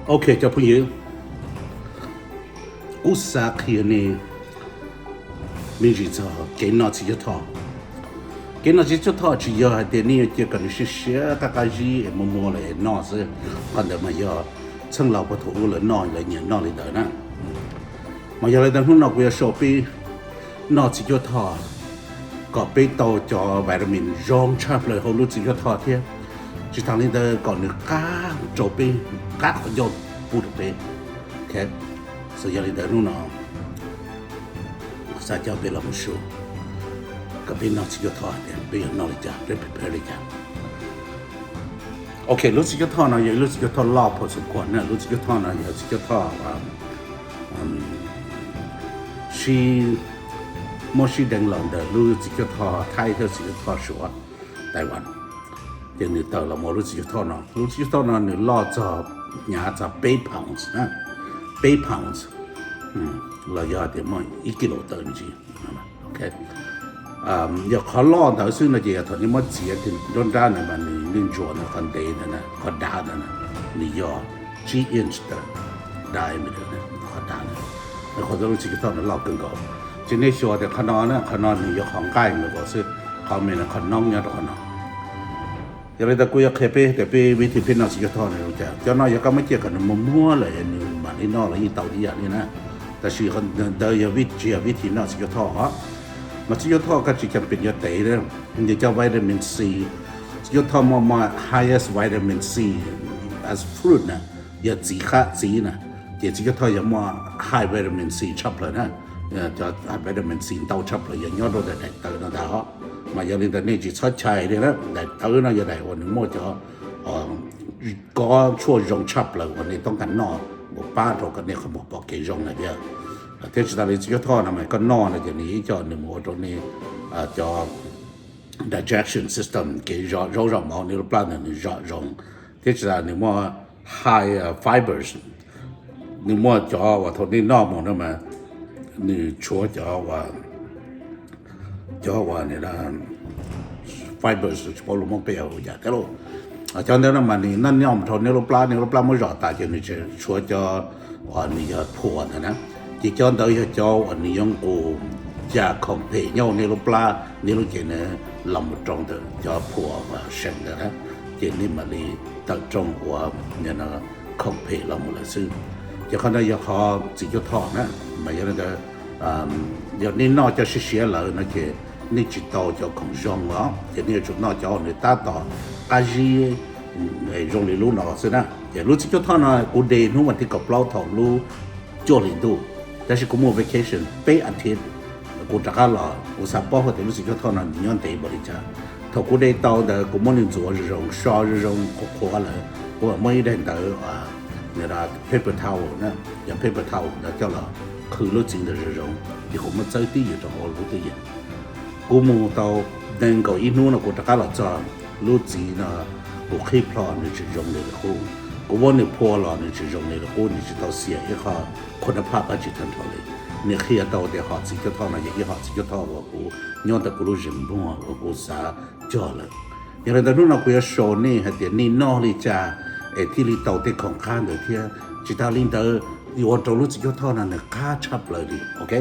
Ok cov phooj ywg, kuv xav qhia nej me ntsis txog kev noj txiv cuab thoj. Kev noj txiv cuab thoj tsis yog hais tias nej yuav cia kom nws siav siav qab qab zib es muag muag lawm es noj xwb. Qhov ntawd mas yog txheej laus puag thaum ub lawv noj, lawv nyiam noj li ntawd na. Mas yog li ntawd hnub no kuv yuav show peb noj txiv cuab thoj kom peb tau cov vitamin zoo tshaj plaws hauv lub txiv cuab thoj thiab. Tsis tas li ntawd kom nws qab rau peb, qab qhov ncauj pub rau peb. Ok, so yog li ntawd hnub no xav coj peb los mus show kom peb noj txiv cuab thoj tias peb yuav noj li cas, peb prepare li cas. Ok, lub txiv cuab thoj no yog ib lub txiv cuab thoj loj phom xum kuam na. Lub txiv cuab thoj no yog txiv cuab thoj sib, muab sib deev los ntawm lub txiv cuab thoj Thaib thiab txiv cuab thoj Suav, Taiwan. Ces nws tawm los mus lub txiv cuab thoj no, lub txiv cuab thoj no nws loj txog, hnyav txog peb pounds na, peb pounds, los yog tias muaj ib kis lus tawm me ntsis. Ok, yog qhov loj ntawd xwb no ces yog thaum nej muab txiav nruab nrab ntawd mas nws yeej ntsuas ntawm qhov ntev ntawd na, qhov dav ntawd na, nws yog tsib inch ntawm diameter, qhov dav ntawd, qhov lub txiv cuab thoj no loj kawg nkaus. Ces nej xyuas tias qhov no na, qhov no nws yog qhov nqaij ntawd xwb, qhov me no qhov noob nyob rau qhov no. Yog li ntawd kuv yuav qhia peb tias peb vib thi peb noj txiv cuab thoj no zoo cas. Cov no yog koj muab ciaj kom nws muag muag lawm nws mam li noj los yeej tau ib yam li na. Tab sis ntawd yog vib, tsis yog vib thi noj txiv cuab thoj os. Mas txiv cuab thoj koj tsis cam pem yuav tev, nws cov vitamin C, txiv cuab thoj muaj, muaj highest vitamin C as fruit na, yog txiv qab txiv na, ces txiv cuab thoj yog muaj high vitamin C tshaj plaws na. Cov vitamin C ntau tshaj plaws yog nyob rau daim tawv no ntag os. Mas yog li ntawd nej tsis txhob chais li na, daim tawv no yog daim uas nws muaj cov kob tshuaj zoo tshaj plaws uas nej toob kas noj mus pab rau kom nej qhov muag pom kev zoo na thiab. Thiab tsis tas li txiv cuab thoj no mas koj noj no ces nws ib co nws mus ua rau nej cov digestion system, kev zaub zom mov, nej lub plab ntawd nws zom zoo. Thiab tsis tas nws muaj high fibers, nws muaj cov uas thaum nej noj mus no mas nws tshuav cov uas, cov uas fibers, tsis paub lus Hmoob peb hu yam thiab lauj. Cov ntawd no mas nws noj noj mus rau nej lub plab, nej lub plab muab zom tas ces nws tshuav cov uas nws yog phua ntawd na. Ces cov ntawd yog cov uas nws yuav nqus cov khoom phem nyob nej lub plab, nej lub cev na, los mus rau ntawm cov phua uas seem ntawd na, ces nej mam li tawm rooj ua khoom phem los mus lawm xwb. Ces qhov ntawd yog qhov txiv cuab thoj na. Mas yog li ntawd, yog nej noj cov siav siav lawm no ces nej tsis tau cov khoom zoo os, ces nej yuav tsum noj cov uas nws tab tom qab zib zoo li lub no xwb na. Ces lub txiv cuab thoj no kuv de hnub vas thib kaum plaub thaum lub cuaj hlis ntuj, tab sis kuv mus vacation peb as thiv, kuv rov qab los kuv xav paub hais tias lub txiv cuab thoj no nws nyob ntev npaum li cas. Thaum kuv de tau ntawd kuv muab nws ntxuav zoo zoo, so zoo zoo qhuav qhuav lawm, kuv mam muab ib daim ntawv paper towel na, yog paper towel ntawd coj los qhwv lub txiv ntawd zoo zoo, ces kuv muab txawb tib yam rau hauv lub tib yam. Kuv mus tau nees nkaum ib hnub no kuv rov qab los txog, lub txiv no kuv qhib plho nws tsis zoo li lawm qub, kuv muab nws phua los nws tsis zoo li lawm qub, nws tsis tau xiam ib qho, qhua nab phaj qab tsis tag nrho li. Nws qhia tau tias hom txiv cuab thoj no yog ib hom txiv cuab thoj uas kuv nyob ntawm kuv lub zeem muag uas kuv xav cog lawm. Yog li ntawd hnub no kuv yuav show nej hais tias nej noj li cas es thiaj li tau tej khoom qab ntawd thiab. Tsis tas li ntawd, yuav ua rau lub txiv cuab thoj no nws qab tshaj plaws li, ok.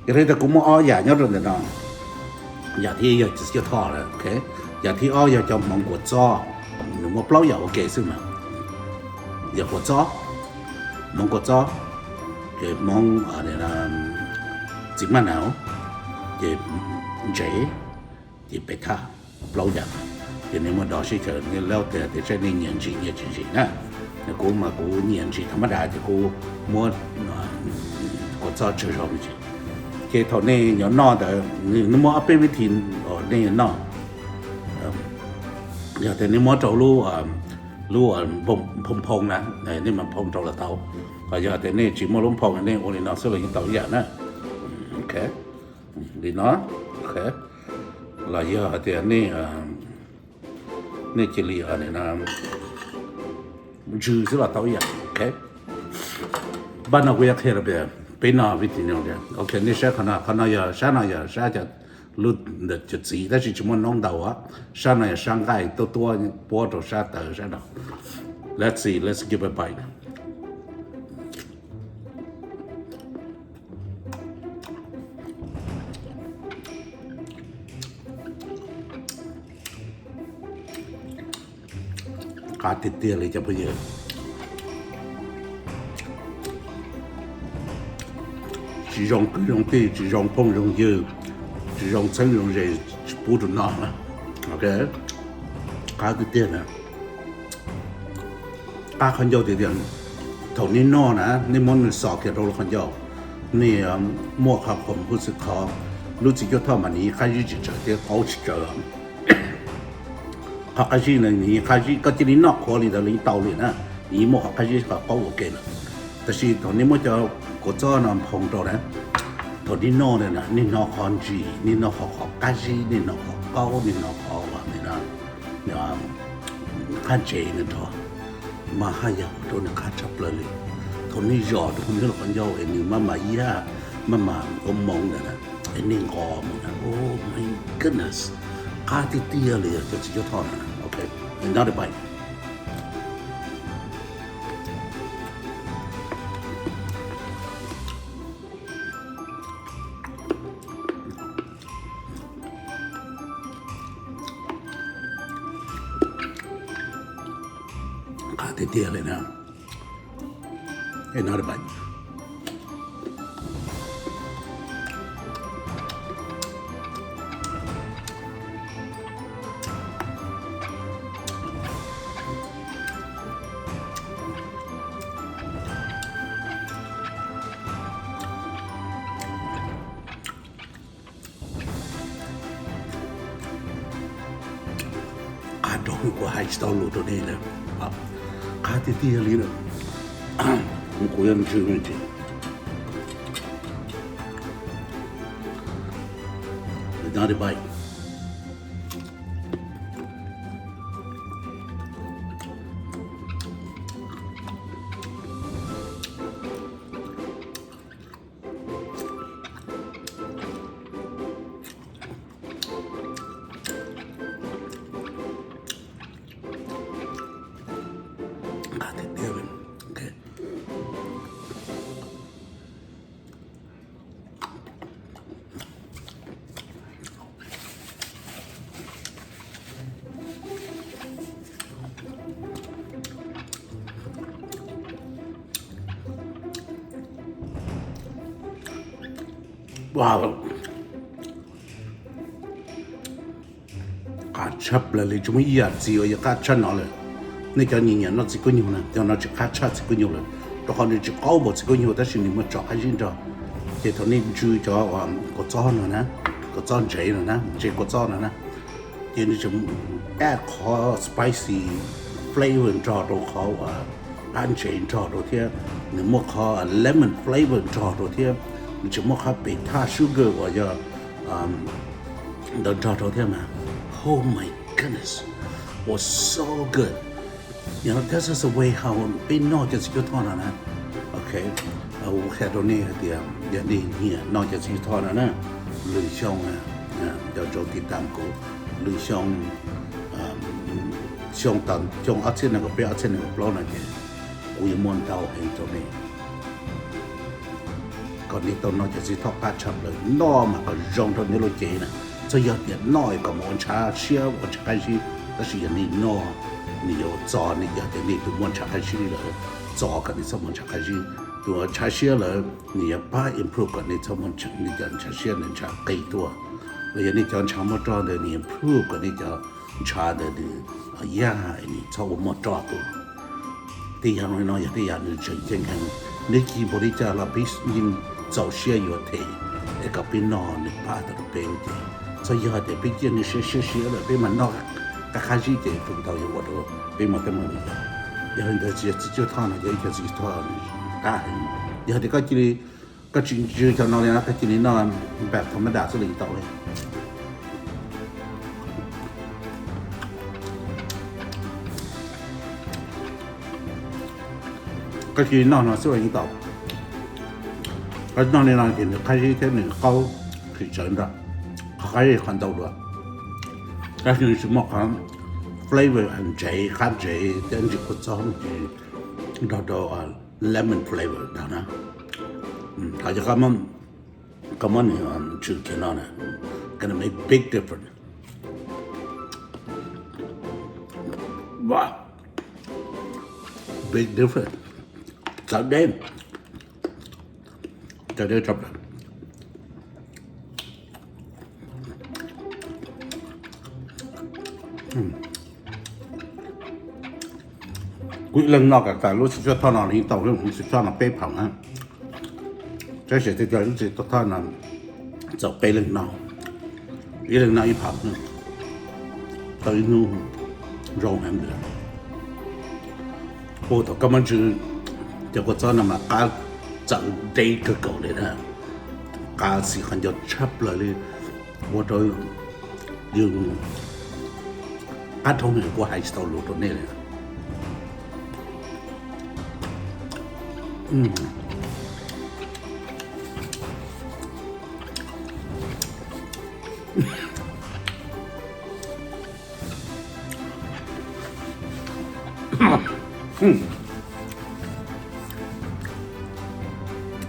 Yog li ntawd kuv muaj ob yam nyob rau ntawm no. Yam thib ib yog txiv cuab thoj lawm, ok. Yam thib ob yog cov hmoov kua txob, nws muaj plaub yam ua ke xwb mas. Yog kua txob, hmoov kua txob, ces hmoov txiv maj nau, ces ntsev, ces pes thaj, plaub yam. Ces nej muab dov sib xyaw, nej laub tias tias saib nej nyiam ntsim nyiam tsis ntsim na. Kuv mas kuv nyiam ntsim tha mab das ces kuv muab kua txob tsawg zog me ntsis. Ces thaum nej yuav noj ntawd, nws muaj ob peb vib thi uas nej yuav noj. Yog tias nej muab rau lub, lub phoo phoo na, nej mam phoo rau los tau. Ho yog tias nej tsis muaj lub phoo, nej ua li no xwb los yeej tau ib yam na. Ok, li no, ok. Los yog hais tias nej, nej cia li ntsw xwb los tau ib yam, ok. Npaj no kuv yuav qhia rau peb, peb noj vib thi no tias, ok, nej saib qhov no, qhov no yog, sab no yog sab cov, lub ntawm cov txiv tab sis tsis muaj noob ntau os. Sab no yog sab nqaij tuab tuab puab rau sab tawv sab no. Let's see, let's give a bite. Qab tiag tiag li cov phooj ywg. Tsis zoo kwv zoo tij, tsis zoo phooj zoo ywg, tsis zoo txheeb zoo ze, tsis pub rau noj na. Ok, qab tiag tiag na. Qab qhov ncauj tiag tiag. Thaum nej noj na, nej muab nws xos kiag rau lub qhov ncauj, nej muaj qhov khoom huj xwm qhov, lub txiv cuab thoj mas nws yeej qab zib tsis tsawg thiab qaub tsis tsawg. Qhov qab zib no nws yeej qab zib, koj cia li noj qhuav li ntawd los yeej tau li na, nws yeej muaj qhov qab zib qhov qaub ua ke lawm. Tab sis thaum nej muab cov kua txob no nphoo rau na, thaum nej noj na, nej noj qhov ntsis, nej noj qhov qab zib, nej noj qhov qaub, nej noj qhov uas qab ntses no nrog, mas haj yam ua rau nws qab tshaj plaws li. Thaum nej zom rau nws qhov ncauj es nws maj mam yaj, maj mam ua moov ntawd na, es nej nqos mus na, oh my goodness, qab tiag tiag li cov txiv cuab thoj no. Ok, another bite. Qab tiag tiag li na. Another bite. Qab nrog kuv hais tsis tau lus rau nej lawm, qab tiag tiag li lawm. Kuv yuav ntsws me ntsis. Another bite. Qab tiag tiag li. Ok. Wow. Qab tshaj plaws li, tsis muaj ib yam txiv uas yuav qab tshaj no lawm. Nej cov nyiam nyiam noj txiv kuj nyuj na, cov no tsis qab tshaj txiv kuj nyuj lawm, rau qhov nws tsis qaub npaum txiv kuj nyuj tab sis nws muaj tso qab zib nrog. Ces thaum nej ntsws cov kua txob no na, kua txob ntsev no na, ntsev kua txob no na, ces nws tseem add qhov spicy flavor nrog rau qhov uas qab ntsev nrog rau thiab, nws muaj qhov lemon flavor nrog rau thiab, nws tseem muaj qhov pem thaj sugar uas yog ntawd nrog rau thiab mas. Oh my goodness, was so good. You know, that's just the way how peb noj cov txiv cuab thoj no na. Ok, kuv qhia rau nej hais tias yog nej nyiam noj cov txiv cuab thoj no na, lwm xyoo, cov tsoom tiv tam kuv, lwm xyoo, xyoo tau, xyoo ob txhiab nees nkaum peb ob txhiab nees nkaum plaub no ces kuv yuav muaj ntau heev rau nej, kom nej tau noj cov txiv cuab thoj qab tshaj plaws, noj mas kom zoo rau nej lub cev na. Txhob yog tias noj kom mus ua ntshav siab ua ntshav qab zib, tab sis yog nej noj, nws yuav txo nej, yog tias nej tus muaj ntshav qab zib lawm, txo kom nej txhob muaj ntshav qab zib. Tus ntshav siab lawm, nws yuav pab improve kom nej txhob muaj ntshav siab, nws ntshav qis tuaj. Los yog nej cov ntshav muaj roj ntawd nws improve kom nej cov ntshav ntawd nws yaj, nws txhob ua muaj roj tuaj. Tej yam no yog tej yam nws tseem ceeb heev, nws ci npaum li cas los peb yeej txaus siab yuav them es kom peb noj nws pab tau rau peb ces. Txhob yog tias peb ciaj nws siab siab siab lawm peb mas noj qab qab zib ces feem ntau yuav ua rau peb muaj teeb meem li cas. Yog li ntawd txiv cuab thoj no yog ib co txiv cuab thoj qab heev. Yog tias koj cia li, koj tsis ntsws cov no li no, koj cia li noj npam thov mab dam xwb los yeej tau li. Koj cia li noj no xwb los yeej tau. Koj noj li no ces nws qab zib thiab nws qaub tsis tsawg nrog, qhov qab zib qhov ntau dua, tab sis nws tsis muaj qhov flavor ntsev, qab ntsev thiab ntsis kua txob ces nrog rau lemon flavor ntag na. Thov cov koj muab nws ntsws kiag no na, gonna make big difference. Wow. Big difference. Txawv deb. Txawv deb tshaj plaws. Kuv ib leeg noj kam tas lub xiv tshuaj thoj no li tau, lub xiv tshuaj no peb phaum na. Tab sis tej lub xiv tshuaj thoj no txaus peb leeg noj, ib leeg noj ib phaum, tau ib hnub zoo heev ntawd. Ua thaum koj muab ntsw cov kua txob no mas qab txawv deb kawg nkaus li na, qab xis qhov ncauj tshaj plaws li. Ua rau yus qab dhau, kuv hais tsis tau lus rau nej li.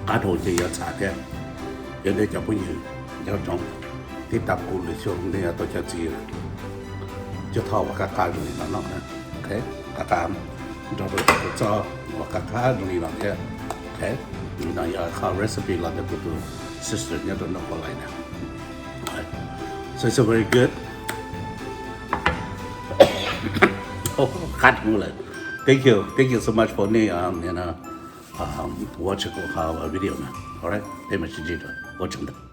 Qab dhau ces yuav txham thiab. Yog nej cov phooj ywg nco ntsoov tib tas kuv lwm xyoo nej yuav tau cov txiv cuab thoj uas qab qab zoo li no noj na. Ok, qab qab nrog rau cov kua txob uas qab qab zoo li no thiab. Ok, li no yog qhov recipe los ntawm kuv tus sister nyob rau North Carolina. So it's a very good. Qab dhau lawm. Thank you, thank you so much for nej, um, you know, um, watching our video na. All right, peb mam sib ntsib dua, ua tsaug ntau.